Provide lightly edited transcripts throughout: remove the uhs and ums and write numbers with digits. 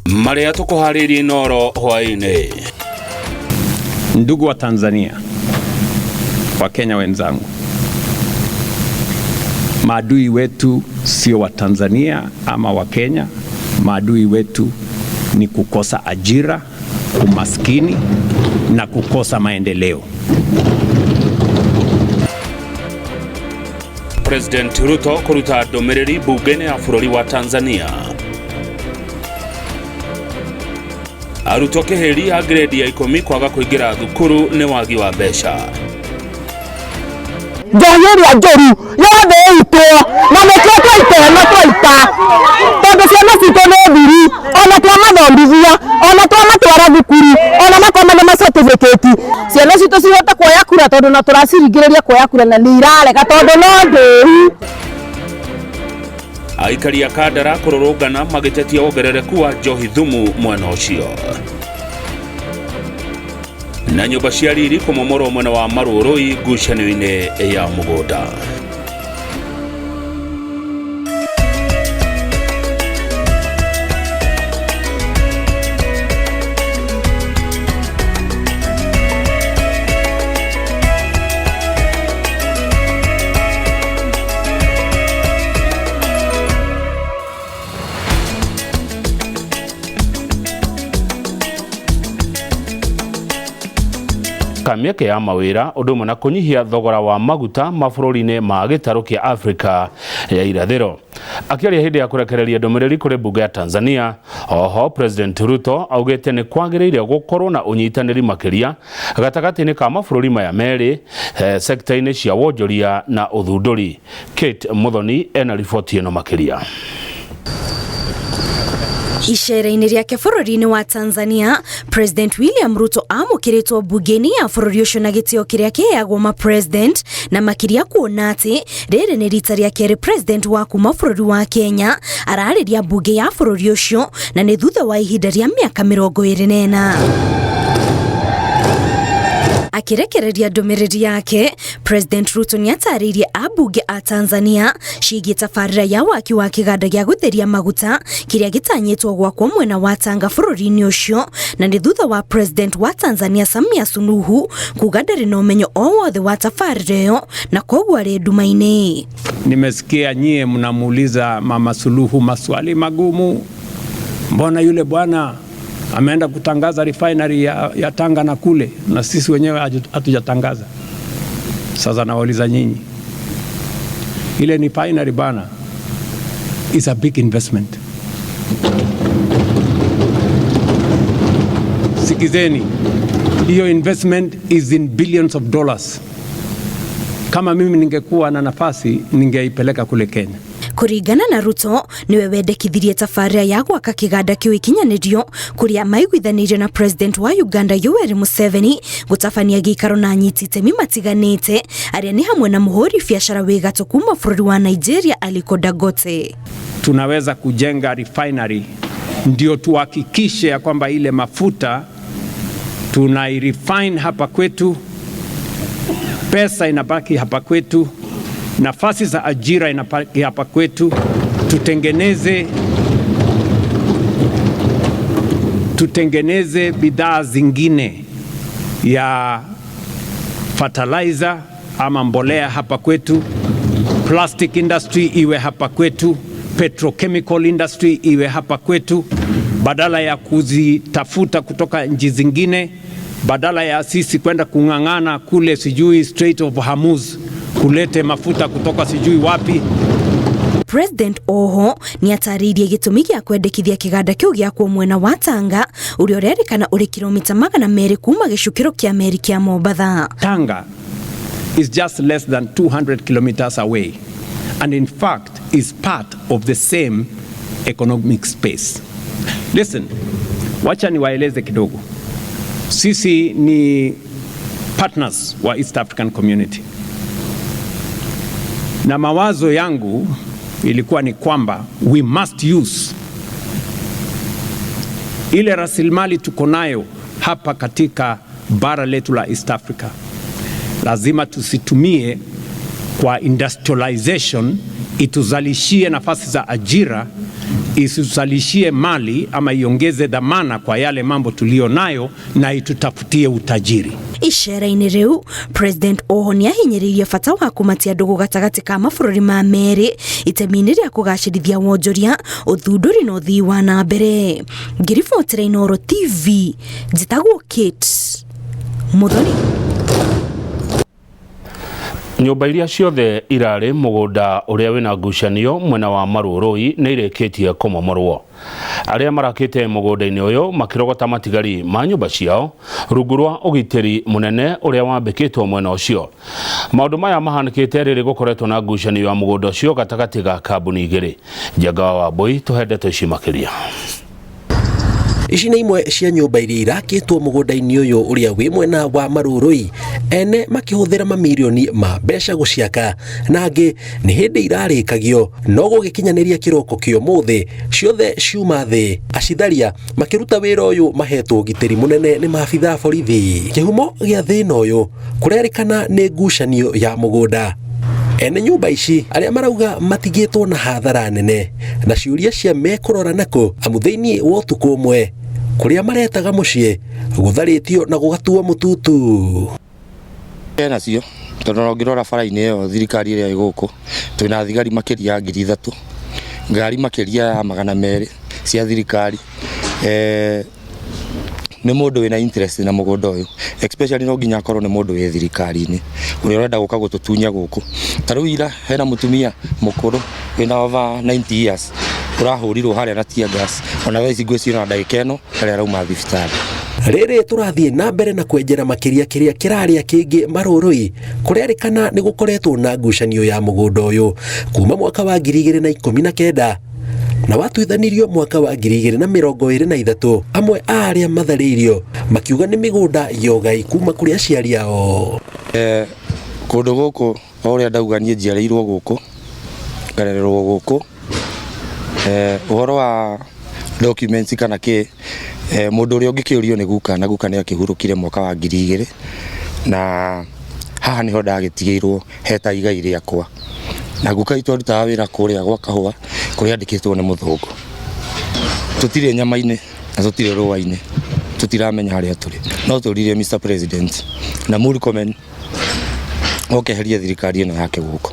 Marĩa tũkũharĩirie Inooro hwaĩ-inĩ. Ndugu wa Tanzania, Wakenya wenzangu, maadui wetu sio wa Tanzania ama wa Kenya. Maadui wetu ni kukosa ajira, umaskini na kukosa maendeleo. President Ruto kũruta ndũmĩrĩri mbunge-inĩ ya bũrũri wa Tanzania. Arutwo kĩhĩri a grade ya 10 kwaga kũingĩra thukuru nĩ wagi wa mbeca. Njohi ĩrĩa njũru yothe ĩitwo na nĩkĩo twaita na twaita tondũ ciana citũ nĩ thiru, ona twamathomithia, ona twamatwara thukuru, ona makoma na macertificate, ciana citũ cihote kuoya kura tondũ na tũraciringĩrĩria kuoya kura na nĩ irarega tondũ no ndĩu. Aikari a Kandara kũrũrũngana magĩtetia wongerereku wa njohi thumu mwena ũcio. Na nyũmba cia riri kũmomorwo mwena wa Marũrũi ngucanio-inĩ ya mũgũnda. Mĩeke ya mawĩra ũndũ ũmwe na kũnyihia thogora wa maguta mabũrũri-inĩ ma gĩtarũ kĩa Afrika ya irathĩro. Akĩaria hĩndĩ ya kũrekereria ndũmĩrĩri kũrĩ mbunge ya Tanzania, oho President Ruto augĩte nĩ kwagĩrĩire gũkorwo na ũnyitanĩri makĩria gatagatĩ-inĩ ka mabũrũri maya merĩ sekta-inĩ cia wonjoria na ũthundũri. Kate Muthoni ena riboti ĩno makĩria. Icera-inĩ rĩake bũrũri-inĩ wa Tanzania, President William Ruto amũkĩrĩtwo mbunge-inĩ ya bũrũri ũcio na gĩtĩo kĩrĩa kĩheagwo ma president, na makĩria kuona atĩ rĩrĩ nĩ rita rĩa kerĩ president wa kuma bũrũri wa Kenya ararĩria mbunge ya bũrũri ũcio, na nĩ thutha wa ihinda rĩa mĩaka 24. Akĩrekereria ndũmĩrĩri yake, President Ruto nĩatarĩirie ambunge a Tanzania ciĩgiĩ tabarĩra ya waki wa kĩganda gĩa gũtheria maguta kĩrĩa gĩtanyĩtwo gwakwo mwena wa Tanga bũrũri-inĩ ũcio, na nĩ thutha wa President wa Tanzania Samia Suluhu kuga ndarĩ na ũmenyo o wothe wa tabarĩra ĩyo na koguo arĩ nduma-inĩ. Nimesikia nyie mnamuuliza Mama Suluhu maswali magumu. Mbona yule bwana ameenda kutangaza refinery ya Tanga na kule, na sisi wenyewe hatujatangaza? Sasa nawauliza nyinyi, ile refinery bana is a big investment. Sikizeni, hiyo investment is in billions of dollars. Kama mimi ningekuwa na nafasi ningeipeleka kule Kenya. Kũringana na Ruto, niwe wendekithirie tabarĩra ya gwaka kĩganda kĩu ikinyanĩrio kũrĩa maiguithanĩirio na President wa Uganda Yoweri Museveni gũtabania gĩikaro na anyiti itemi matiganĩte arĩa nĩ hamwe na mũhũri biacara wĩ gatũ kuma bũrũri wa Nigeria Aliko Dangote. Tunaweza kujenga refinery ndio tuhakikishe ya kwamba ile mafuta tunairefine hapa kwetu, pesa inabaki hapa kwetu, nafasi za ajira inabaki hapa kwetu, tutengeneze bidhaa zingine ya fertilizer ama mbolea hapa kwetu, plastic industry iwe hapa kwetu, petrochemical industry iwe hapa kwetu, badala ya kuzitafuta kutoka nchi zingine, badala ya sisi kwenda kung'ang'ana kule sijui Strait of Hormuz kulete mafuta kutoka sijui wapi. President oho nĩatarĩirie gĩtũmi gĩa kwendekithia kĩganda kĩu gĩakwo mwena wa Tanga ũrĩa ũrerĩkana ũrĩ kilomita 200 kuma gĩcukĩro kĩa meri kĩa Mombatha. Tanga is just less than 200 kilometers away and in fact is part of the same economic space. Listen, wacha niwaeleze kidogo. Sisi ni partners wa East African Community. Na mawazo yangu ilikuwa ni kwamba we must use ile rasilimali tuko nayo hapa katika bara letu la East Africa. Lazima tusitumie kwa industrialization, ituzalishie nafasi za ajira isizalishie mali ama iongeze dhamana kwa yale mambo tulio nayo na itutafutie utajiri. Icera-inĩ rĩu President oho nĩahinyĩrĩirie bata wa kũmatia ndũgũ gatagatĩ ka mabũrũri ma merĩ itemi-inĩ rĩa kũgacĩrithia wonjoria, ũthundũri na ũthii wa na mbere. Ngĩribotera Inooro TV, njĩtagwo Kate Muthoni. Nyũmba iria ciothe irarĩ mũgũnda ũrĩa wĩna ngucanio mwena wa Marũrũi nĩ irĩkĩtie kũmomorwo. Arĩa marakĩte mũgũnda-inĩ ũyũ makĩrogota matigari ma nyũmba ciao rungu rwa ũgitĩri mũnene ũrĩa wambĩkĩtwo mwena ũcio. Maũndũ maya mahanĩkĩte rĩrĩ gũkoretwo na ngucanio ya mũgũnda ũcio gatagatĩ ga kambuni igĩrĩ. Njenga wa Wambui tũhe ndeto ici makĩria. Ici nĩ imwe cia nyũmba iria irakĩtwo mũgũnda-inĩ ũyũ ũrĩa wĩ mwena wa Marũrũi, ene makĩhũthĩra mamirioni ma mbeca gũciaka, na angĩ nĩ hĩndĩ irarĩkagio no gũgĩkinyanĩria kĩroko kĩa ũmũthĩ ciothe ciuma thĩ. Acitharia makĩruta wĩra ũyũ mahetwo ũgitĩri mũnene nĩ maabitha a borithi. Kĩhumo gĩa thĩna ũyũ kũrerĩkana nĩ ngucanio ya mũgũnda. Ene nyũmba ici arĩa marauga matigĩtwo na hathara nene na ciũria cia mekũrora nako amu thĩinĩ wa ũtukũ ũmwe kũrĩa maretaga mũciĩ gũtharĩtio na gũgatuo mũtutu. Nacio tondũ ona ũngĩrora bara-inĩ ĩyo thirikari ĩrĩa ĩ gũkũ twĩna thigari makĩria ya 3,000, ngari makĩria ya 200 cia thirikari. Nĩ mũndũ wĩna interest na mũgũnda ũyũ, especially no nginya akorwo nĩ mũndũ wĩ thirikari-inĩ ũrĩa ũrenda gũka gũtũtunya gũkũ. Ta rĩu ira hena mũtumia mũkũrũ wĩna over 90 years ũrahũrirwo harĩa na tear gas, ona thaa ici ngwĩciria ona ndagĩka ĩno harĩa arauma thibitarĩ. Rĩrĩ tũrathiĩ na mbere na kwenjera makĩria kĩrĩa kĩrarĩa kĩngĩ Marũrũi, kũrerĩkana nĩ gũkoretwo na ngucanio ya mũgũnda ũyũ kuma mwaka wa 2019 na watuithanirio mwaka wa 2023. Amwe a arĩa matharĩirio makiuga nĩ mĩgũnda yogai kuma kũrĩ aciari ao. Kũndũ gũkũ o ũrĩa ndauga niĩ njiarĩirwo gũkũ, ngarererwo gũkũ. Ũhoro wa documents kana kĩ, mũndũ ũrĩa ũngĩkĩũrio nĩ guka, na guka nĩ akĩhurũkire mwaka wa 2000, na haha nĩho ndagĩtigĩirwo heta igai rĩakwa. Na guka itũ arutaga wĩra kũrĩa gwa kahũa kũrĩa andĩkĩtwo nĩ mũthũngũ. Tũtirĩ nyama-inĩ na tũtirĩ rũa-inĩ, tũtiramenya harĩa tũrĩ. No tũririe Mr President na Murkomen okeherie thirikari ĩno yake gũkũ.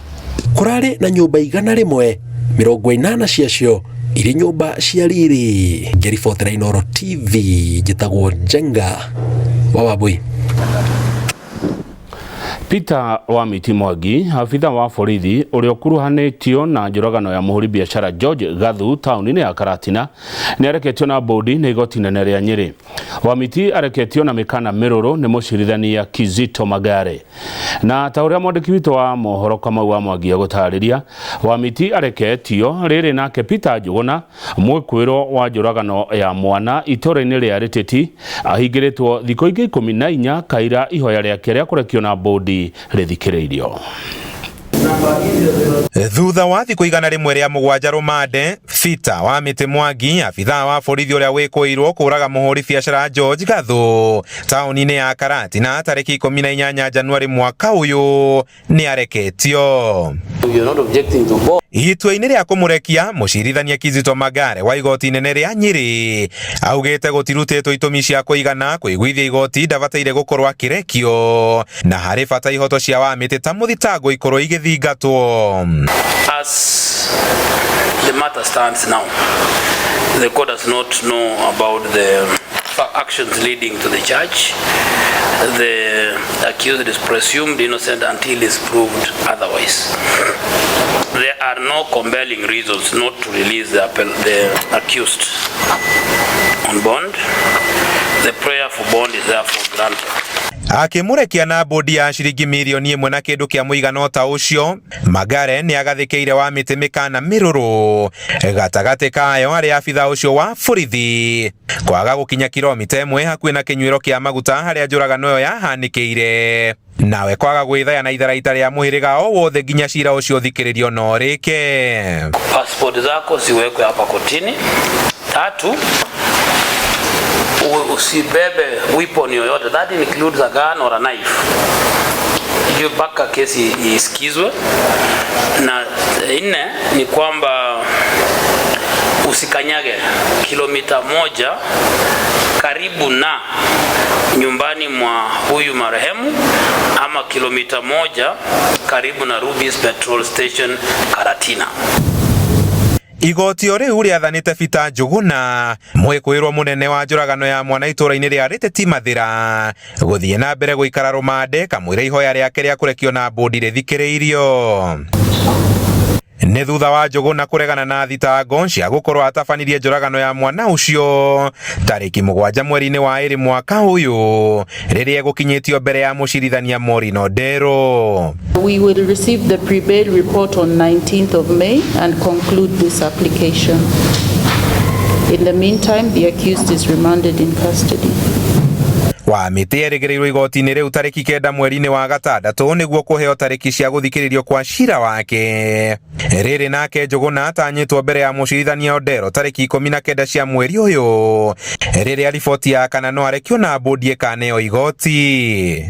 Kũrarĩ na nyũmba 180 ciacio irĩ nyũmba cia riri. Ngĩribotera Inooro TV, njĩtagwo Njenga wa Wambui. Peter Wamiti Mwangi, abitha wa borithi ũrĩa ũkuruhanĩtio na njũragano ya mũhũri biacara George Gathu taũni-inĩ ya Karatina nĩ areketio na bodi nĩ igoti inene rĩa Nyĩrĩ. Wamiti areketio na mĩkana mĩrũrũ nĩ mũcirithania Kizito Magare. Na ta ũrĩa mwandĩki witũ wa mohoro Kamau wa Mwangi egũtarĩria, Wamiti areketio rĩrĩ nake Peter Njuguna mwĩkwĩrwo wa njũragano ya mwana itũũra-inĩ rĩa Rĩtĩti ahingĩrĩtwo thikũ ingĩ 14 kaira ihoya rĩake rĩa kũrekio na bodi rĩthikĩrĩirio. Thutha wa thikũ 107 rũmande, Peter Wamiti Mwangi, abithaa wa borithi ũrĩa wĩkũĩirwo kũraga mũhũri biacara George Gathu taũni-inĩ ya Karatina tarĩki 18 Januari mwaka ũyũ nĩ areketio. Itua-inĩ rĩa kũmũrekia, mũcirithania Kizito Magare wa igoti inene rĩa Nyĩrĩ augĩte gũtirutĩtwo itũmi cia kũigana kũiguithia igoti ndabataire gũkorwo akĩrekio na harĩ bata ihoto cia Wamiti ta mũthitangwo ikorwo igĩthingatwo. As the matter stands now, the court does not know about the actions leading to the charge. The accused is presumed innocent until is proved otherwise. There are no compelling reasons not to release the accused on bond. The prayer for bond is therefore granted. Akĩmũrekia na bodi ya ciringi mirioni 1 na kĩndũ kĩa mũigana ta ũcio, Magare nĩ agathĩkĩire Wamiti mĩkana mĩrũrũ gatagatĩ kayo arĩ abitha ũcio wa borithi kwaga gũkinya kilomita 1 hakuhĩ na kĩnyuĩro kĩa maguta harĩa njũragano ĩyo yahanĩkĩire, nawe kwaga gwĩthaya na itharaita rĩa mũhĩrĩga o wothe nginya cira ũcio ũthikĩrĩrio na ũrĩke. Passport zako ziwekwe hapa kotini. 3, usibebe weapon yoyote, that includes a gun or a knife, hiyo mpaka kesi isikizwe. Na 4 ni kwamba Usikanyage kilomita 1 karibu na nyumbani mwa huyu marehemu ama kilomita 1 karibu na Rubis Petrol Station Karatina. Igoti o rĩu rĩathanĩte Peter Njuguna mwĩkũĩrwo mũnene wa njũragano ya mwana itũra-inĩ rĩa Rĩtĩti Mathĩra gũthiĩ na mbere gũikara rũmande kamũira ihoya rĩake rĩa kũrekio na mbũndi rĩthikĩrĩirio. Nĩ thutha wa Njuguna kũregana na thitango cia gũkorwo atabanirie njũragano ya mwana ũcio tarĩki 7 mweri-inĩ wa 2 mwaka ũyũ rĩrĩa egũkinyĩtio mbere ya mũcirithania Maureen Odero. We will receive the pre-bail report on 19th of May and conclude this application. In the meantime, the accused is remanded in custody. Wa mĩtĩ erĩgĩrĩirwo igoti-inĩ rĩu tarĩki 9 mweri-inĩ wa 6 nĩguo kũheo tarĩki cia gũthikĩrĩrio kwa cira wake. Rĩrĩ nake Njuguna atanyĩtwo mbere ya mũcirithania Odero tarĩki 19 cia mweri ũyũ rĩrĩa riboti ya kana no arekio na mbũndi ĩkaneo igoti.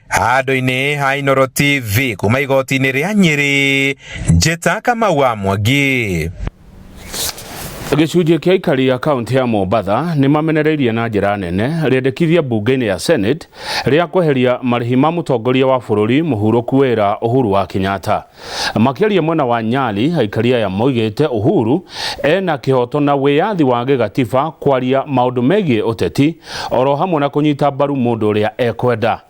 Handũ-inĩ ha Inooro TV kuma igoti-inĩ rĩa Nyĩrĩ, Njĩta Kamau wa Mwangi. Gĩcunjĩ kĩa aikari a kaunti ya Mombatha nĩ mamenereirie na njĩra nene rĩendekithia mbunge-inĩ ya Senate rĩa kweheria marĩhi ma mũtongoria wa bũrũri mũhurũku wĩra Uhuru wa Kenyatta. Makĩaria mwena wa Nyali, aikari aya moigĩte Uhuru ena kĩhoto na wĩyathi wa gĩgatiba kwaria maũndũ megiĩ ũteti oro hamwe na kũnyita mbaru mũndũ ũrĩa ekwenda.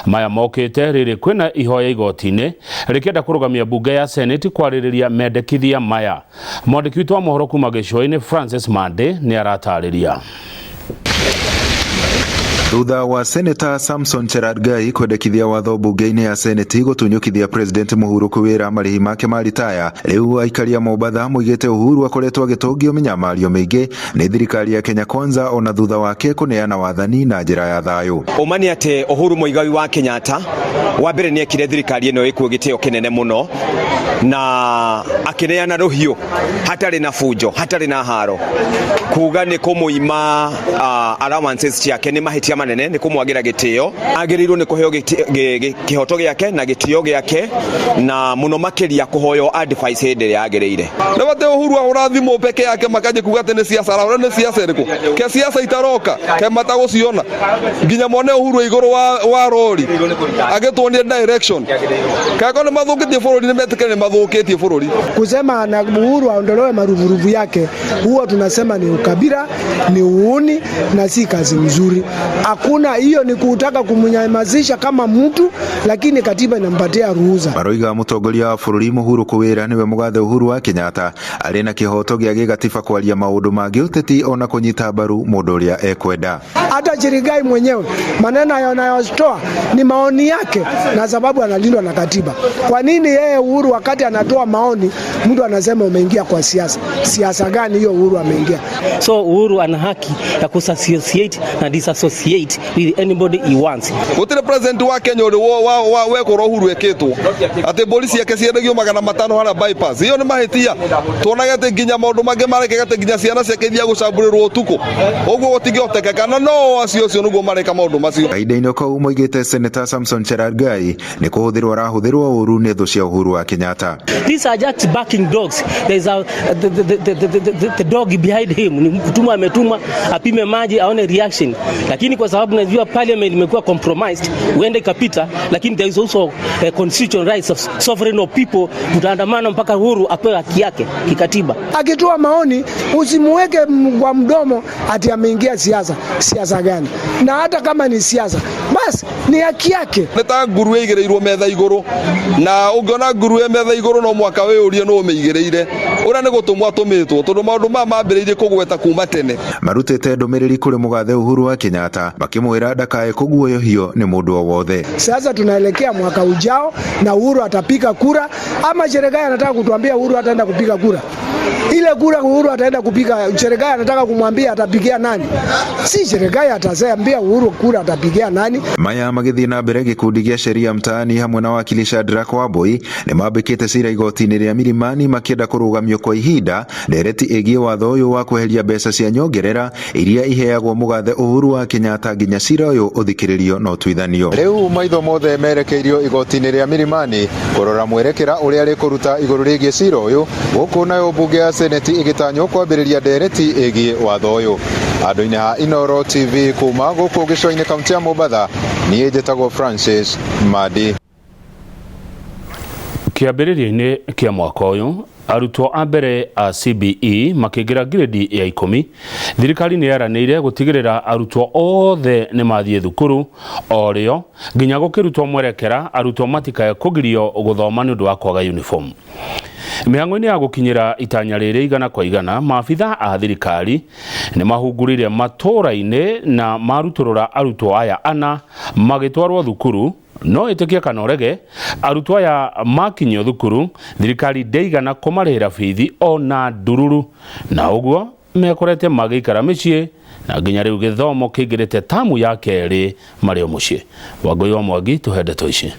Maya mokĩte rĩrĩ kwĩna ihoya igoti-inĩ rĩkĩenda kũrũgamia mbunge ya Senate kwarĩrĩria mendekithia maya. Mwandĩki witũ wa mohoro kuma gĩcũa-inĩ Francis Mande nĩ aratarĩria. Thutha wa Senator Samson Cherargei kwendekithia watho bunge-inĩ ya Senate gũtunyũkithia President mũhurũku wĩra marĩhi make ma ritaya, rĩu aikari a Mombatha moigĩte Uhuru akoretwo agĩtũngio mĩnyamario mĩingĩ nĩ thirikari ya Kenya Kwanza ona thutha wake kũneana wathani na njĩra ya thayũ. Ũma nĩ atĩ Uhuru Muigai wa Kenyatta wa mbere nĩ ekire thirikari ĩno ĩkuo gĩtĩo kĩnene mũno na akĩneana rũhiũ hatarĩ na bunjo hatarĩ na haro kuga nĩ kũmũima allowances ciake nĩ mahĩtia manene nĩ kũmwagĩra gĩtĩo. Agĩrĩirwo nĩ kũheo kĩhoto gĩake na gĩtĩo gĩake na mũno makĩria kũhoywo advice hĩndĩ ĩrĩa yagĩrĩire. Nĩ bate Uhuru ahũra thimũ peke yake makaje kuga atĩ nĩ siasa arahũra nĩ siasa ĩrĩkũ ke siasa itaroka ke matagũciona nginya mone Uhuru igũrũ wa rori agĩtuonie direction kako nĩ mathũkĩtie bũrũri nĩ metĩkĩre nĩ mathũkĩtie bũrũri. Kusema na Uhuru aondolewe maruvuruvu yake, huo tunasema ni ukabila, ni uuni na si kazi nzuri. Hakuna hiyo, ni kutaka kumnyamazisha kama mtu, lakini katiba inampatia ruhusa. Maroiga mũtongoria wa bũrũri mũhurũku wĩra nĩwe mũgathe Uhuru wa Kenyatta arĩ na kĩhoto gĩa gĩgatiba kwaria maũndũ ma gĩũteti ona kũnyita mbaru mũndũ ũrĩa ekwenda. Hata Cherargei mwenyewe maneno anayotoa ni maoni yake na sababu analindwa na katiba. Kwa nini yeye Uhuru wakati anatoa maoni mtu anasema umeingia kwa siasa? Siasa gani hiyo Uhuru ameingia? So Uhuru ana haki ya kusassociate na disassociate with anybody he wants. Gũtirĩ president wa Kenya ũrĩ wekũrwo Uhuru ekĩtwo atĩ mbũri ciake ciendagio 500 harĩa bypass. Iyo nĩ mahĩtia. Tuonaga atĩ nginya maũndũ mangĩ marekeka atĩ nginya ciana ciake ithiaga gũcambũrĩrwo ũtukũ. Ũguo gũtingĩhotekeka na no acio ũcio nĩguo mareka maũndũ macio. Kahinda-inĩ kau moigĩte Senator Samson Cherargei nĩ kũhũthĩrwo arahũthĩrwo ũru nĩ thũ cia Uhuru wa Kenyatta. These are just barking dogs. There is a the dog behind him. Ni mtumwa ametumwa apime maji aone reaction. Lakini kwa sababu najua parliament imekuwa compromised, huenda ikapita, lakini there is also constitutional rights of sovereign of people. Tutaandamana mpaka Uhuru apewe haki yake kikatiba. Akitoa maoni usimuweke kwa mdomo ati ameingia siasa. Siasa gani? Na hata kama ni siasa, basi ni haki yake. Nĩ ta nguruwe igĩrĩirwo metha igũrũ, na ũngĩona nguruwe metha igũrũ no mwaka wĩyũrie nũ ũmĩigĩrĩire. Ũrĩa nĩ gũtũmwo atũmĩtwo tondũ maũndũ maya mambĩrĩirie kũgweta kuma tene. Marutĩte ndũmĩrĩri kũrĩ mũgathe Uhuru wa Kenyatta makĩmwĩra ndakae kũguoyohio nĩ mũndũ o wothe. Sasa tunaelekea mwaka ujao na Uhuru atapiga kura, ama Cherargei anataka kutuambia Uhuru ataenda kupiga kura? Ile kura Uhuru ataenda kupiga, Cherargei anataka kumwambia atapigia nani? Si Cherargei atasambia Uhuru kura atapigia nani? Maya magĩthiĩ na mbere gĩkundi gĩa sheria mtaani hamwe na wakili Shadrack Wambui nĩ mambĩkĩte cira igoti-inĩ rĩa Milimani makĩenda kũrũgamio kwa ihinda ndereti ĩgiĩ watho ũyũ wa kweheria mbeca cia nyongerera iria iheagwo mũgathe Uhuru wa Kenyatta nginya cira ũyũ ũthikĩrĩrio na ũtuithanio. Rĩu maitho mothe merekeirio igoti-inĩ rĩa Milimani kũrora mwerekera ũrĩa rĩkũruta igũrũ rĩgiĩ cira ũyũ gũkũ nayo mbunge Mbunge ya Seneti ĩgĩtanywo kwambĩrĩria ndereti ĩgiĩ watho ũyũ. Andũ-inĩ ha Inooro TV kuma gũkũ gĩcũa-inĩ kaunti ya Mombatha, niĩ njĩtagwo Francis Madi. Kĩambĩrĩria-inĩ kĩa mwaka ũyũ, arutwo a mbere a CBE makĩingĩra ngirĩndi ya 10, thirikari nĩ yaranĩire gũtigĩrĩra arutwo othe nĩ mathiĩ thukuru o rĩo nginya gũkĩrutwo mwerekera arutwo matikae kũgirio gũthoma nĩ ũndũ wa kwaga uniform. Mĩhang'o-inĩ ya gũkinyĩra itanya rĩrĩ 100 kwa 100, maabitha a thirikari nĩ mahungurire matũũra-inĩ na marutũrũra arutwo aya 4 magĩtwarwo thukuru. No ĩtĩkie kana ũrege, arutwo aya makinyio thukuru thirikari ndĩigana kũmarĩhĩra bithi ona ndururu, na ũguo mekorete magĩikara mĩciĩ na nginya rĩu gĩthomo kĩingĩrĩte tamu ya kerĩ marĩ o mũciĩ. Wangũi wa Mwangi tũhe ndeto ici.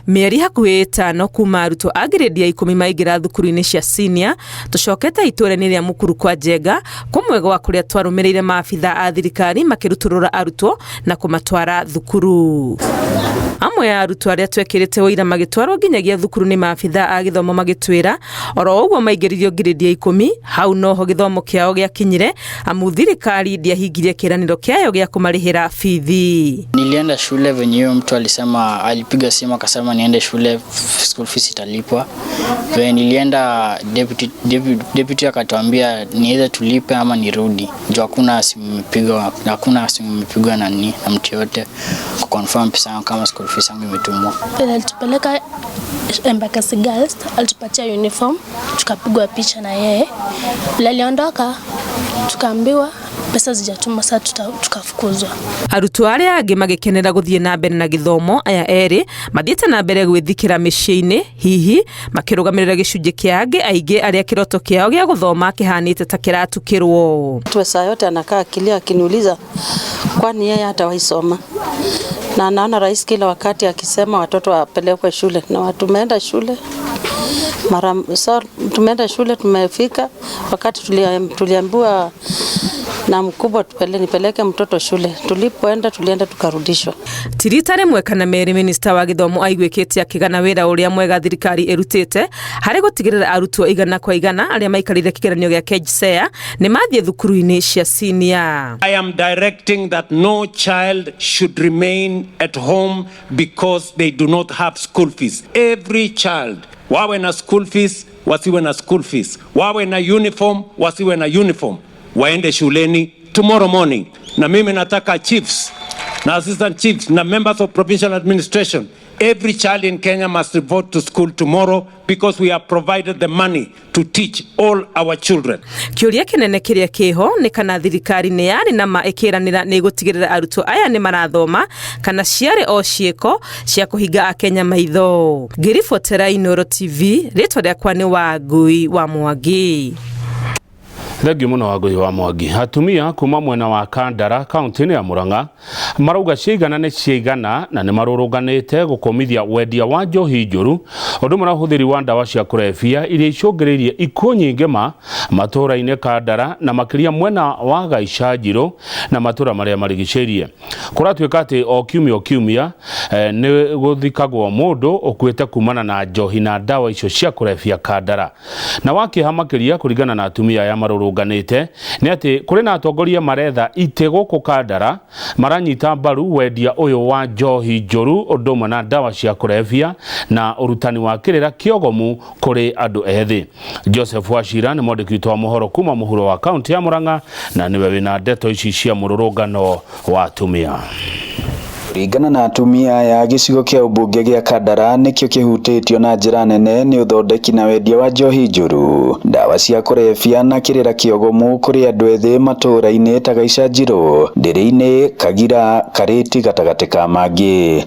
Mĩeri hakuhĩ 5 kuma arutwo a grade ya 10 maingĩra thukuru-inĩ cia senior, tũcokete itũũra-inĩ rĩa Mukuru kwa Njenga, kũmwe gwa kũrĩa twarũmĩrĩire maabitha a thirikari makĩrutũrũra arutwo na kũmatwara thukuru. Amwe a arutwo arĩa twekĩrĩte ũira magĩtwarwo nginyagia thukuru nĩ maabitha a gĩthomo magĩtwĩra oro ũguo maingĩririo grade ya 10, hau noho gĩthomo kĩao gĩakinyire amu thirikari ndĩahingirie kĩĩranĩro kĩayo gĩa kũmarĩhĩra bithi. Nilienda shule venye huyo mtu alisema, alipiga simu akasema niende shule, school fees italipwa. Venye nilienda deputy akatuambia ni either tulipe ama nirudi. Juu hakuna simu imepigwa, hakuna simu imepigwa na nini na mtu yote kuconfirm pesa yangu kama school fees yangu imetumwa. Alitupeleka Embakasi Girls, alitupatia uniform, tukapigwa picha na yeye. Aliondoka tukaambiwa pesa zijatumwa, sasa tukafukuzwa. Arutwo arĩa angĩ magĩkenera gũthiĩ na mbere na gĩthomo, aya erĩ mathiĩte na mbere gwĩthikĩra mĩciĩ-inĩ, hihi makĩrũgamĩrĩra gĩcunjĩ kĩa angĩ aingĩ arĩa kĩroto kĩao gĩa gũthoma kĩhanĩte ta kĩratukĩrwo. Saa yote anakaa akilia akiniuliza kwani yeye hatawahi soma, na anaona rais kila wakati akisema watoto wapelekwe shule, na tumeenda shule mara so, tumeenda shule tumefika wakati tuliambiwa na mkubwa nipeleke mtoto shule. Tulipoenda tulienda tukarudishwa. Ti rita rĩmwe kana merĩ minista wa gĩthomo aiguĩkĩte akĩgana wĩra ũrĩa mwega thirikari ĩrutĩte harĩ gũtigĩrĩra arutwo 100 kwa 100 arĩa maikarĩire kĩgeranio gĩa KJSEA nĩ mathiĩ thukuru-inĩ cia senior. I am directing that no child should remain at home because they do not have school fees. Every child, wawe na school fees, wasiwe na school fees, wawe na uniform, wasiwe na uniform, waende shuleni tomorrow morning. Na mimi nataka chiefs na assistant chiefs na members of provincial administration, every child in Kenya must report to school tomorrow because we have provided the money to teach all our children. Kĩũria kĩnene kĩrĩa kĩho nĩ kana thirikari nĩ yarĩ na ma ĩkĩranĩra nĩ ĩgũtigĩrĩra arutwo aya nĩ marathoma kana ciarĩ o ciĩko cia kũhinga akenya maitho. Ngĩribotera Inooro TV, rĩtwa rĩakwa nĩ Wangui wa Mwangi. Thengiũ mũno Wangui wa Mwangi. Atumia kuma mwena wa Kandara kaunti-inĩ ya Murang'a marauga ciigana nĩ ciigana na nĩ marũrũnganĩte gũkũmithia wendia wa njohi njũru ũndũ ũmwe na ũhũthĩri wa ndawa cia kũrebia iria icũngĩrĩirie ikuũ nyingĩ ma matũũra-inĩ Kandara na makĩria mwena wa Gaicanjirũ na matũũra marĩa marigicĩirie. Kũratuĩka atĩ o kiumia nĩ gũthikagwo mũndũ ũkuĩte kumana na njohi na ndawa icio cia kũrebia Kandara. Na wakĩeha makĩria kũringana na atumia aya marũrũnganĩte nĩ atĩ kũrĩ na atongoria maretha itĩ gũkũ Kandara maranyita mbaru wendia ũyũ wa njohi njũru ũndũ ũmwe na ndawa cia kũrebia na ũrutani wa kĩrĩra kĩogomu kũrĩ andũ ethĩ. Joseph Wachira nĩ mwandĩki witũ wa mohoro kuma mũhuro wa kaunti ya Murang'a na nĩwe wĩna ndeto ici cia mũrũrũngano wa atumia. Kũringana na atumia aya, gĩcigo kĩa ũmbunge gĩa Kandara nĩkĩo kĩhutĩtio na njĩra nene nĩ ũthondeki na wendia wa njohi njũru, ndawa cia kũrebia na kĩrĩra kĩogomu kũrĩ andũ ethĩ matũũra-inĩ ta Gaicanjirũ, Ndĩrĩ-inĩ, Kagira, Karĩti gatagatĩ ka mangĩ.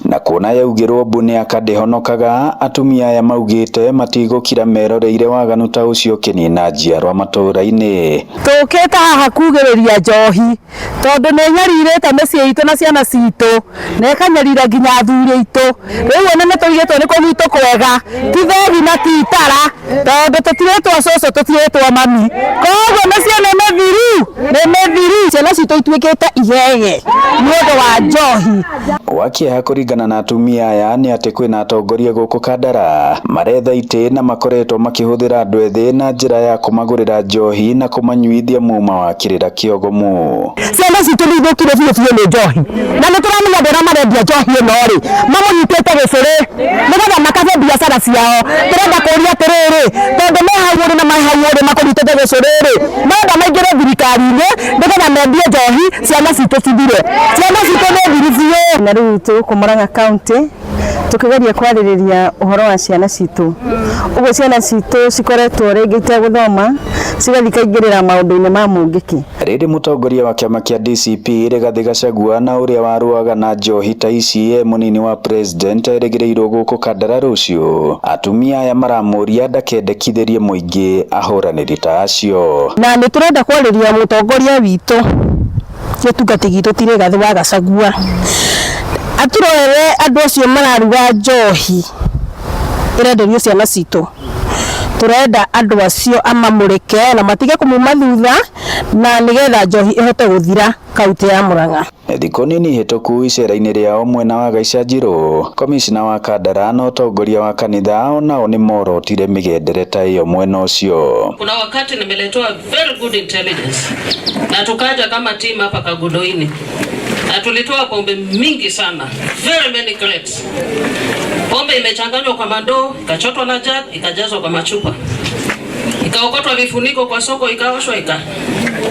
Na kuona yaugĩrwo mbu nĩ akandĩhonokaga, atumia aya maugĩte matigũkira meroreire waganu ta ũcio ũkĩnina njiarwa matũũra-inĩ. Tũkĩte haha kugĩrĩria njohi tondũ nĩ nyarirĩte mĩciĩ itũ na ciana citũ na ĩkanyarira nginya athuri aitũ. Rĩu ona nĩ tũigĩtwo nĩ kũgitwo kwega, ti thegi na ti itara, tondũ tũtirĩtwo cũcũ tũtirĩtwo mami, koguo mĩciĩ nĩ mĩthiru, nĩ mĩthiru. Ciana citũ ituĩkĩte igege nĩ ũndũ wa njohi. Wakĩeha kũringana Kũringana na atumia aya nĩ atĩ kwĩna atongoria gũkũ Kandara maretha itĩ na makoretwo makĩhũthĩra andũ ethĩ na njĩra ya kũmagũrĩra njohi na kũmanyuithia muma wa kĩrĩra kĩogomu. Ciana citũ nĩ ithũkire biũ biũ nĩ njohi na nĩ tũramenya andũ arĩa marendia njohi ĩno rĩ mamũnyitĩte gĩcũrĩ nĩgetha makabe biacara ciao. Tũrenda kũria atĩrĩrĩ, tondũ me hau ũrĩ na me hau ũrĩ makũnyitĩte gĩcũrĩ rĩ, marenda maingĩre thirikari-inĩ nĩgetha mendie njohi ciana citũ cithire. Ciana citũ nĩ thiru biũ. Na rĩu twĩ gũkũ Murang'a County tukigeria kwarĩrĩria ũhoro wa ciana citũ. Ũguo ciana citũ cikoretwo rĩngĩ itegũthoma cigathiĩ ikaingĩrĩra maũndũ-inĩ ma mũngĩki. Rĩrĩ mũtongoria wa kĩama kĩa DCP Rigathĩ Gachagua na ũrĩa warũaga na njohi ta ici e mũnini wa president erĩgĩrĩirwo gũkũ Kandara rũciũ. Atumia aya maramũria ndakendekithĩrie mũingĩ ahũranĩri ta acio. Na nĩ tũrenda kwarĩria mũtongoria witũ gĩtungati gitũ ti Rigathĩ wa Gachagua aturorere andũ acio mararuga njohi ĩrenderio ciana citũ. Turenda andũ acio amamũrĩke na matige kũmuma thutha na nĩgetha njohi ĩhote gũthira kaunti ya Murang'a. Thikũ nini hĩtũku icera-inĩ rĩao mwena wa Gaicanjirũ, komicina wa Kandara na ũtongoria wa kanitha onao nĩmorotire mĩgendere ta ĩyo mwena ũcio. Kuna wakati nimeletewa very good intelligence na tukaja kama team hapa Kagudoini na tulitoa pombe mingi sana, very many crates. Pombe imechanganywa kwa mandoo, ikachotwa na jug, ikajazwa kwa machupa, ikaokotwa vifuniko kwa soko, ikaoshwa,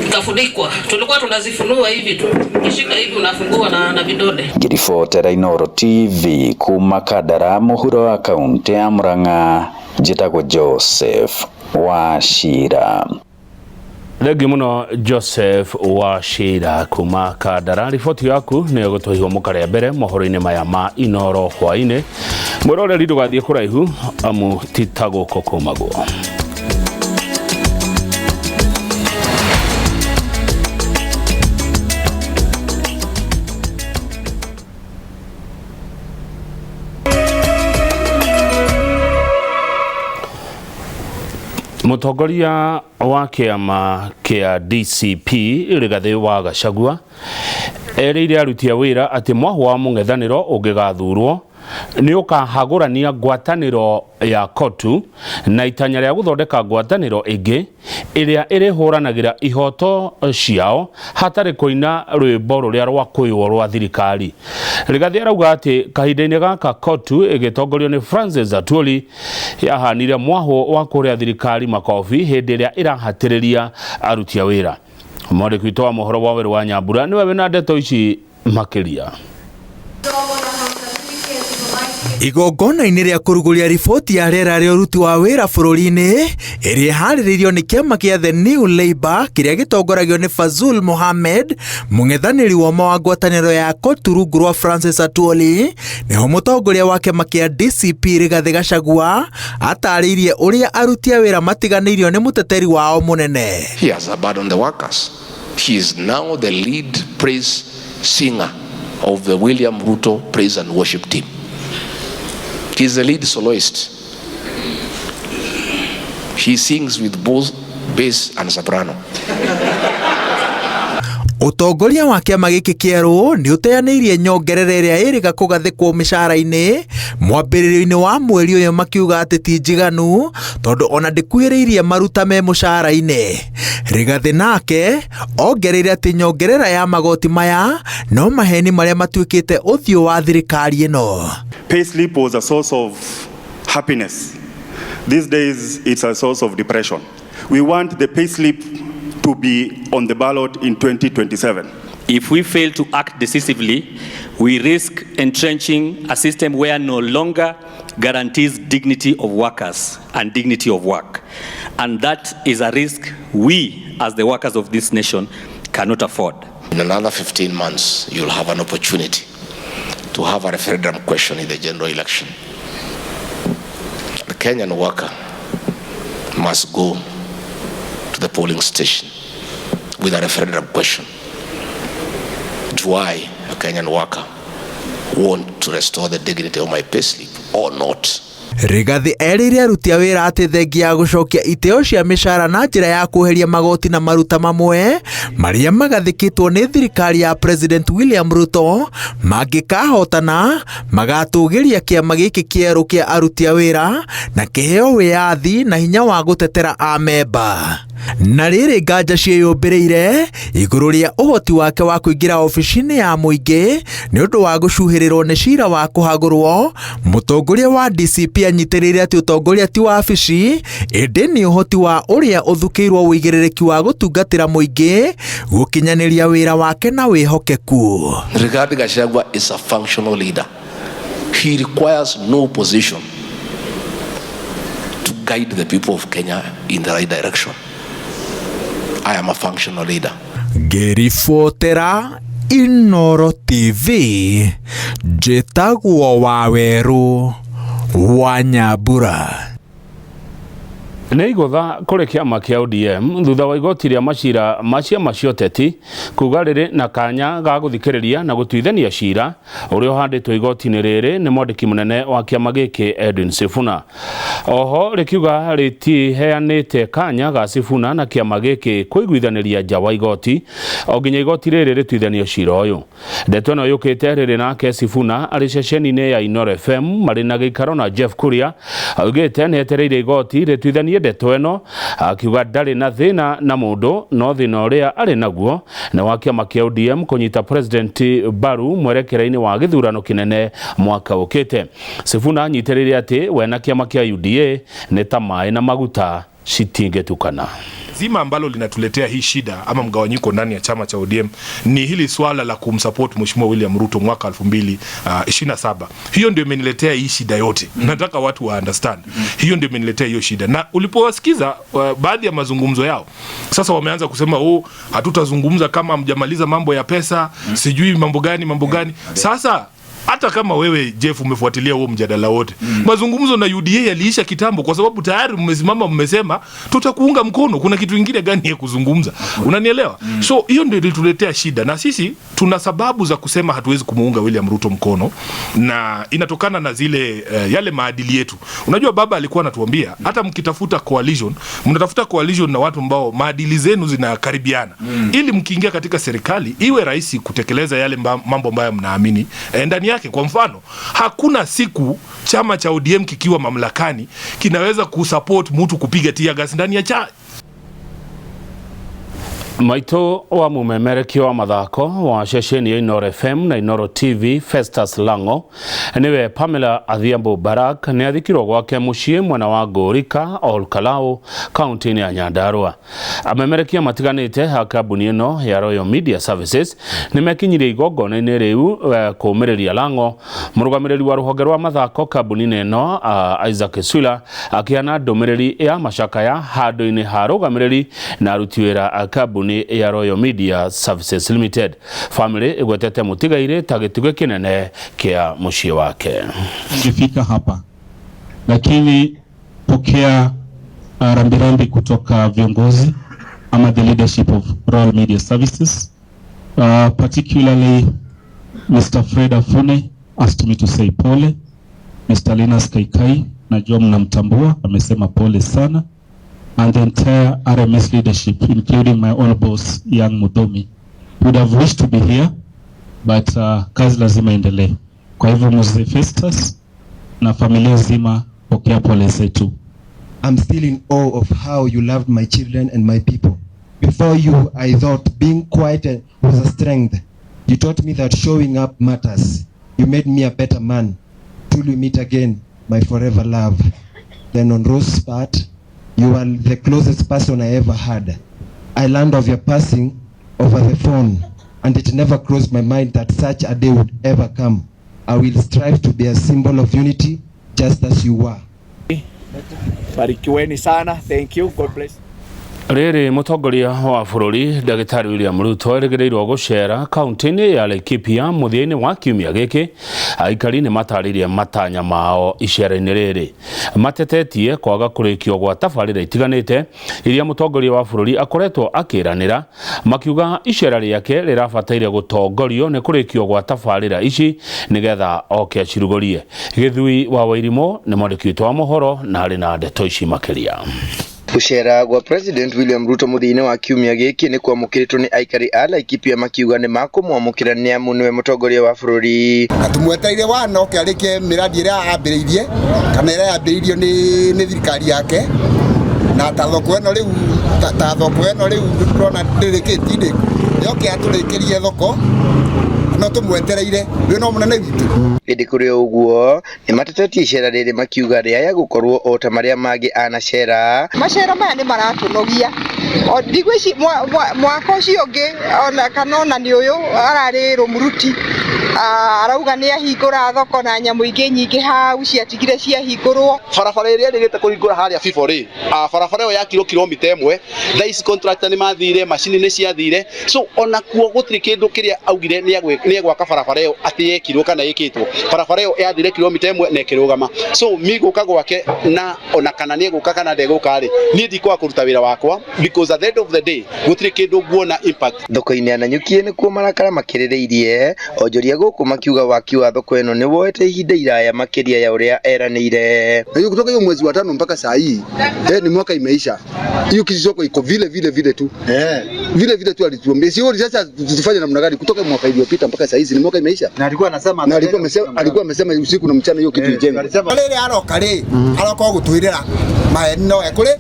ikafunikwa. Tulikuwa tunazifunua hivi tu, ukishika hivi unafungua na vidole. Ngiribotera Inooro TV kuma Kandara mũhuro wa kaunti ya Murang'a, njĩtagwo Joseph Wachira. Thengiũ mũno Joseph Wachira kuma Kandara. Riboti yaku nĩ ĩgũtũhihwo mũkarĩa mbere mohoro-inĩ maya ma Inooro hwaĩ-inĩ. Mwĩroreri ndũgathiĩ kũraihu amu ti ta gũkũ kũmagwo. Mũtongoria wa kĩama kĩa DCP Rigathĩ wa Gachagua erĩire aruti a wĩra atĩ mwahũ wa mũng'ethanĩro ũngĩgathurwo nĩ ũkahagũrania ngwatanĩro ya KOTU na itanya rĩa gũthondeka ngwatanĩro ĩngĩ ĩrĩa ĩrĩhũranagĩra ihoto ciao hatarĩ kũina rwĩmbo rũrĩa rwakũywo rwa thirikari. Rigathĩ arauga atĩ kahinda-inĩ gaka KOTU ĩgĩtongorio nĩ Francis Atwoli yahanire mwahũ wa kũrĩa thirikari makobi hĩndĩ ĩrĩa ĩrahatĩrĩria aruti a wĩra. Mwandĩki witũ wa mohoro wa Werũ wa Nyambura nĩwe wĩna ndeto ici makĩria. Igongona-inĩ rĩa kũrugũria riboti ya rĩera rĩa ũruti wa wĩra bũrũri-inĩ ĩrĩa ĩharĩrĩirio nĩ kĩama kĩa The New Labour kĩrĩa gĩtongoragio nĩ Fazul Mohamed, mũng'ethanĩri woma wa ngwatanĩro ya KOTU rungu rwa Francis Atwoli, nĩho mũtongoria wa kĩama kĩa DCP Rigathĩ Gachagua atarĩirie ũrĩa aruti a wĩra matiganĩirio nĩ mũteteri wao mũnene. He has abandoned the workers. He is now the lead praise singer of the William Ruto praise and worship team. He is the lead soloist. He sings with both bass and soprano. Ũtongoria wa kĩama gĩkĩ kĩerũ nĩ ũteanĩirie nyongerera ĩrĩa ĩrĩga kũgathĩkwo mĩcara-inĩ mwambĩrĩrio-inĩ wa mweri ũyũ makiuga atĩ ti njiganu tondũ ona ndĩkuhĩrĩirie maruta me mũcara-inĩ. Rigathĩ nake ongereire atĩ nyongerera ya magoti maya no maheni marĩa matuĩkĩte ũthiũ wa thirikari ĩno. Payslip was a source of happiness. These days it's a source of depression. We want the payslip to be on the ballot in 2027. If we fail to act decisively, we risk entrenching a system where no longer guarantees dignity of workers and dignity of work. And that is a risk we, as the workers of this nation, cannot afford. In another 15 months, you'll have an opportunity to have a referendum question in the general election. The Kenyan worker must go to the polling station with a referendum question. Do I, a Kenyan worker, want to restore the dignity of my payslip or not? Rigathi erĩire aruti a wĩra atĩ thengia ya gũcokia iteo cia mĩcara na njĩra ya kweheria magoti na maruta mamwe marĩa magathĩkĩtwo nĩ thirikari ya President William Ruto mangĩkahotana magatũgĩria kĩama gĩkĩ kĩerũ kĩa aruti a wĩra na kĩheo wĩyathi na hinya wa gũtetera amemba. Na rĩrĩ nganja ciĩyũmbĩrĩire igũrũ rĩa ũhoti wake wa kũingĩra obici-inĩ ya mũingĩ nĩ ũndũ wa gũcuhĩrĩrwo nĩ cira wa kũhagũrwo, mũtongoria wa DCP anyitĩrĩire atĩ ũtongoria ti wabici ĩndĩ nĩ ũhoti wa ũrĩa ũthukĩirwo ũigĩrĩrĩki wa gũtungatĩra mũingĩ gũkinyanĩria wĩra wake na wĩhokeku. Rigathi Gachagua is a functional leader. He requires no position to guide the people of Kenya in the right direction. I am a functional leader. Ngĩribotera Inooro TV, njĩtagwo Wawerũ wa Nyambura. Nĩ igũtha kũrĩ kĩama kĩa ODM thutha wa igoti rĩa macira ma ciama cia ũteti kuga rĩrĩ na kanya ga gũthikĩrĩria na gũtuithania cira ũrĩa ũhandĩtwo igoti-inĩ rĩrĩ nĩ mwandĩki mũnene wa kĩama gĩkĩ Edwin Sifuna. Oho rĩkiuga rĩtiheanĩte kanya ga Sifuna na kĩama gĩkĩ kũiguithanĩria nja wa igoti o nginya igoti rĩrĩ rĩtuithanie cira ũyũ. Ndeto ĩno yũkĩte rĩrĩ nake Sifuna arĩ ceceni-inĩ ya Inooro FM marĩ na gĩikaro na Jeff Kuria augĩte nĩ etereire igoti rĩtuithanie ndeto ĩno akiuga ndarĩ na thĩna na mũndũ no thĩna ũrĩa arĩ naguo nĩ wa kĩama kĩa ODM kũnyita President Baru mwerekera-inĩ wa gĩthurano kĩnene mwaka ũkĩte. Sifuna anyitĩrĩire atĩ we na kĩama kĩa UDA nĩ ta maĩ na maguta citingĩtukana. Zima ambalo linatuletea hii shida ama mgawanyiko ndani ya chama cha ODM ni hili swala la kumsupport Mheshimiwa William Ruto mwaka 2027. Hiyo ndio imeniletea hii shida yote. Nataka watu wa understand. Hiyo ndio imeniletea hiyo shida. Na ulipowasikiza baadhi ya mazungumzo yao, sasa wameanza kusema oh, hatutazungumza kama hamjamaliza mambo ya pesa, sijui mambo gani mambo gani. Sasa hata kama wewe Jeff umefuatilia huo mjadala wote, mazungumzo na UDA yaliisha kitambo, kwa sababu tayari mmesimama mmesema tutakuunga mkono. Kuna kitu kingine gani ya kuzungumza? Unanielewa? So hiyo ndio ilituletea shida, na sisi tuna sababu za kusema hatuwezi kumuunga William Ruto mkono, na inatokana na zile yale maadili yetu. Unajua baba alikuwa anatuambia hata mkitafuta coalition, mnatafuta coalition na watu ambao maadili zenu zinakaribiana, ili mkiingia katika serikali iwe rahisi kutekeleza yale mambo ambayo mnaamini ndani yake. Kwa mfano, hakuna siku chama cha ODM kikiwa mamlakani kinaweza kusupport mtu kupiga tear gas ndani ya cha. Maito wa mumemerekio wa mathako wa ceceni ya Inooro FM na Inooro TV Festus Lango niwe Pamela Adhiambo Barak ni athikirwo gwake muciĩ mwena wa Ngũrika Olkalau kaunti-inĩ ya Nyandarua. Amemerekia matiganĩte ha kambuni ĩno ya Royal Media Services nĩmekinyirie igongona-inĩ rĩu kũũmĩrĩria Lango. Mũrũgamĩrĩri wa rũhonge rwa mathako kambuni-inĩ ĩno Isaac Swila akĩheana ndũmĩrĩri ya macakaya handũ-inĩ ha arũgamĩrĩri na aruti wĩra a kambuni ya Royal Media Services Limited. Family igwetete mutigaire ta gĩtugĩ kĩnene kĩa mũciĩ wake. Ingefika hapa lakini pokea rambirambi kutoka viongozi ama the leadership of Royal Media Services, particularly Mr. Fred Afune asked me to say pole. Mr. Linus Kaikai, najua mnamtambua, amesema pole sana, and the entire RMS leadership, including my own boss, Young Mudomi, would have wished to be here, but kazi lazima endelee. Kwa hivyo Mzee Festus na familia zima, pokea pole zetu. I'm still in awe of how you loved my children and my people. Before you, I thought being quiet was a strength. You taught me that showing up matters. You made me a better man. Till we meet again, my forever love. Then on Rose's part, you are the closest person I ever had. I learned of your passing over the phone, and it never crossed my mind that such a day would ever come. I will strive to be a symbol of unity, just as you were. Barikiweni sana. Thank you. God bless. Rĩrĩ mũtongoria wa bũrũri Ndagĩtarĩ William Ruto erĩgĩrĩirwo gũcera kaunti-inĩ ya Laikipia mũthia-inĩ wa kiumia gĩkĩ. Aikari nĩ matarĩirie matanya mao icera-inĩ rĩrĩ, matetetie kwaga kũrĩkio gwa tabarĩra itiganĩte iria mũtongoria wa bũrũri akoretwo akĩranĩra, makiuga icera rĩake rĩrabataire gũtongorio nĩ kũrĩkio gwa tabarĩra ici nĩgetha oke acirugũrie. Gĩthui wa Wairimũ nĩ mwandĩki witũ wa mohoro na arĩ na ndeto ici makĩria. Gũcera gwa President William Ruto mũthia-inĩ wa kiumia gĩkĩ nĩ kwamũkĩrĩtwo nĩ aikari a Laikipia makiuga nĩ makũmwamũkĩra nĩ amu nĩwe mũtongoria wa bũrũri. Na tumwetereire wana oke arĩkie mĩradi ĩrĩa ambĩrĩirie kana ĩrĩa yambĩrĩirio nĩ thirikari yake, na ta thoko ĩno rĩu ta thoko ĩno rĩu tũrona ndĩrĩkĩtie ndĩ yoke atũrĩkĩrie thoko no tumwetereire rĩu no mũnene witũ. Ĩndĩ kũrĩ o ũguo nĩ matetetie icera rĩrĩ makiuga rĩaya gũkorwo o ta marĩa mangĩ anacera. Macera maya nĩ maratũnogia thikũ ici mwaka ũcio ũngĩ ona kana ona nĩ ũyũ ararĩ Rũmuruti arauga nĩ ahingũra thoko na nyamũ ingĩ nyingĩ hau ciatigire ciahingũrwo. Barabara ĩrĩa ĩrĩgĩte kũhingũra harĩa Fibo rĩ, barabara ĩyo yakirwo kilomita 1, thaa ici contractor nĩ mathire, macini nĩ ciathire, so ona kuo gũtirĩ kĩndũ kĩrĩa augire nĩ egwaka barabara ĩyo atĩ yekirwo kana ĩkĩtwo. Barabara ĩyo yathire kilomita 1 na ĩkĩrũgama. So mi gũka gwake na ona kana nĩ egũka kana ndegũka rĩ, niĩ ndikwaga kũruta wĩra wakwa because at the end of the day gũtirĩ kĩndũ nguona impact. Thoko-inĩ ya Nanyuki nĩkuo marakara makĩrĩrĩirie onjoria gũkũ makiuga waki wa thoko ĩno nĩ woete ihinda iraya makĩria ya ũrĩa eranĩire. Na hiyo kutoka hiyo mwezi wa 5 mpaka saa hii ni mwaka imeisha. Hiyo kisoko iko vile vile vile tu. Vile vile tu alituambia. Sio sasa tufanye namna gani kutoka mwaka iliyopita mpaka saa hizi ni mwaka imeisha. Na alikuwa anasema na alikuwa amesema usiku na mchana hiyo kitu ijengwe. Rĩrĩa aroka rĩ aroka gũtwĩrĩra maheni no ekũrĩ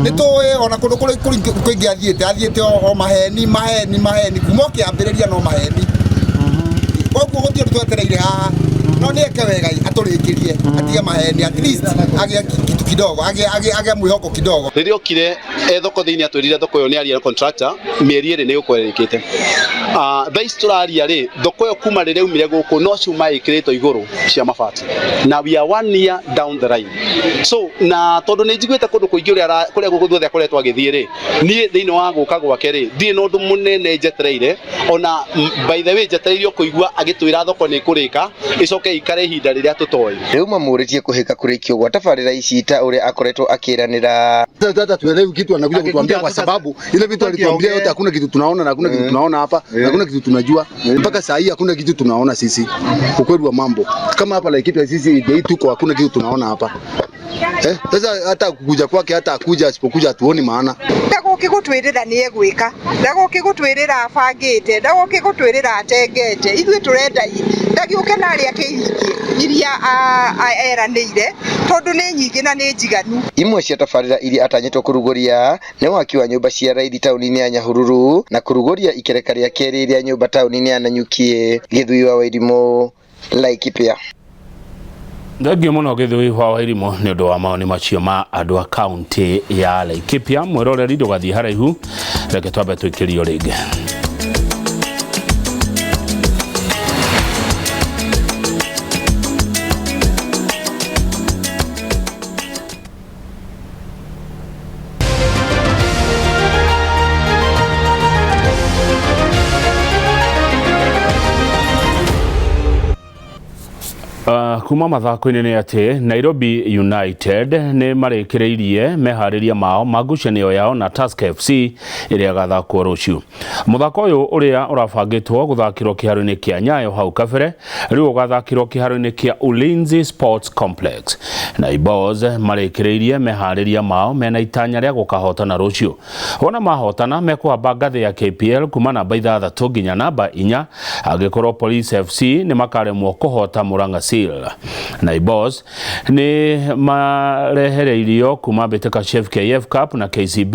nĩ tũĩ ona kũndũ kũingĩ athiĩte o maheni maheni maheni kuma ũkĩambĩrĩria no maheni. Koguo gũtirĩ twetereire haha no nĩ eke wega atũrĩkĩrie atige maheni at least agĩe kitu kidogo agĩe mwĩhoko kidogo. Rĩrĩa okire thoko thĩinĩ atwĩrire thoko ĩyo nĩ aria na contractor mĩeri 2 nĩ gũkorwo ĩrĩkĩte. Thaa ici tũraria rĩ thoko ĩyo kuma rĩrĩa umire gũkũ no cuma ĩkĩrĩtwo igũrũ cia mabati na we are 1 year down the line. So na tondũ nĩ njiguĩte kũndũ kũingĩ kũrĩa gũkũ guothe akoretwo agĩthiĩ rĩ, niĩ thĩinĩ wa gũka gwake rĩ ndirĩ na ũndũ mũnene njetereire, ona by the way njetereirio kũigua agĩtwĩra thoko nĩ ĩkũrĩka ĩcoke ikare ihinda rĩrĩa tũtoĩ. Rĩu mamũrĩtie kũhĩka kũrĩkio gwa tabarĩra ici ta ũrĩa akoretwo akĩranĩra. Sasa tuelewi kitu anakuja kutuambia kwa sababu ile vitu alituambia yote hakuna kitu tunaona na hakuna kitu tunaona hapa na hakuna kitu tunajua mpaka saa hii hakuna kitu tunaona sisi. Ukweli wa mambo kama hapa Laikipia sisi tuko hakuna kitu tunaona hapa. Sasa hata kuja kwake hata akuja asipokuja hatuoni maana. Ndagũkĩ gũtwĩrĩra nĩ egwĩka, ndagũkĩ gũtwĩrĩra abangĩte, ndagũkĩ gũtwĩrĩra atengete, ithuĩ tũrenda ndagĩũke na arĩa akĩhingie iria eranĩire tondũ nĩ nyingĩ na nĩ njiganu. Imwe cia tabarĩra iria atanyĩtwo kũrugũria nĩ waki wa nyũmba cia raithi taũni-inĩ ya Nyahururu na kũrugũria ikereka rĩa kerĩ rĩa nyũmba taũni-inĩ ya Nanyuki. Gĩthui wa Wairimũ, Laikipia. Thengio mũno Gĩthui wa Wairimũ nĩ ũndũ wa mawoni macio ma andũ a kaunti ya Laikipia. Mwĩroreri ndũgathiĩ haraihu, reke twambe twĩkĩrio rĩngĩ. Kuma mathako-inĩ nĩ atĩ Nairobi United nĩ marĩkĩrĩirie meharĩria mao ma ngucanio yao na Tusker FC ĩrĩa ĩgathakwo rũciũ. Mũthako ũyũ ũrĩa ũrabangĩtwo gũthakĩrwo kĩharo-inĩ kĩa Nyayo hau kabere rĩu ũgathakĩrwo kĩharo-inĩ kĩa Ulinzi Sports Complex. Naibos marĩkĩrĩirie meharĩria mao mena itanya rĩa gũkahotana rũciũ. Wona mahotana mekũhamba ngathĩ ya KPL kuma namba 6 nginya namba 4 angĩkorwo Police FC nĩ makaremwo kũhota Murang'a Seal. Naibos nĩ marehereirio kuma mbĩtĩka cia FKF Cup na KCB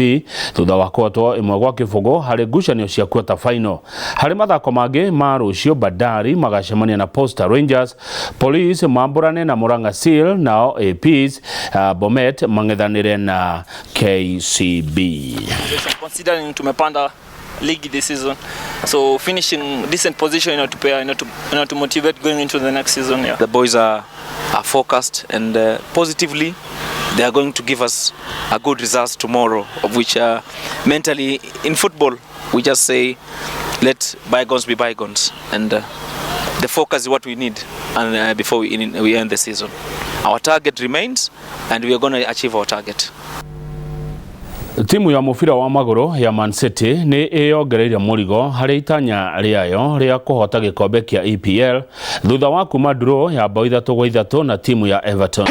thutha wa kũhotwo 1-0 harĩ ngucanio cia quarter final. Harĩ mathako mangĩ ma rũciũ, Bandari magacemania na Posta Rangers, Police mambũrane na Murang'a Seal, nao APs Bomet mang'ethanĩre na KCB. Considering tumepanda league this season, so finishing decent position to motivate going into the next season. Yeah. The boys are focused and positively They are going to give us a good results tomorrow, of which mentally in football we just say let bygones be bygones, and the focus is what we need, and before we end the season, our target remains, and we are going to achieve our target. Timu ya mũbira wa magũrũ ya Man City nĩ ĩyongereire mũrigo harĩ itanya rĩayo rĩa kũhota gĩkombe kĩa EPL thutha wa kuma draw ya bao 3-3 na timu ya Everton.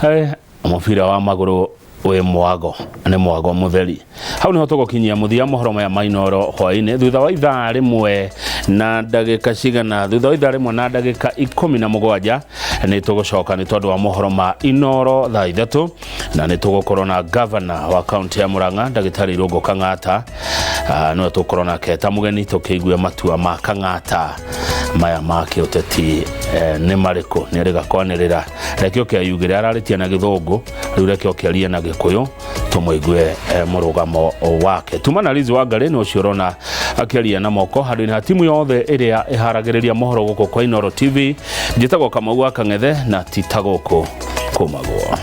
Hey, mũbira wa magũrũ wĩ mwago, nĩ mwago mũtheri. Hau niho tũgũkinyia mũthia mohoro maya ma Inooro hwaĩ-inĩ thutha wa ithaa rĩmwe na ndagĩka cigana, thutha wa ithaa rĩmwe na ndagĩka 17 nĩ tũgũcoka nĩ tondũ wa mohoro ma Inooro thaa 3, na nĩ tũgũkorwo na gavana wa kaunti ya Murang'a, ndagĩtarĩ Irũngũ Kang'ata. Nĩwe tũgũkorwo nake ta mũgeni tũkĩigue matua ma Kang'ata maya ma kĩũteti nĩ marĩkũ. Nĩ erĩga kwanĩrĩra, reke oke ayugĩre, ararĩtie na Gĩthũngũ, rĩu reke oke arie na Gĩkũyũ tũmũigue mũrũgamo wake. Tuma na Liz Wangari nĩ ũcio ũrona akĩaria na moko handũ-inĩ ha timu yothe ĩrĩa ĩharagĩrĩria mohoro gũkũ kwa Inooro TV. Njĩtagwo Kamau wa Kang'ethe na ti ta gũkũ kũmagwo.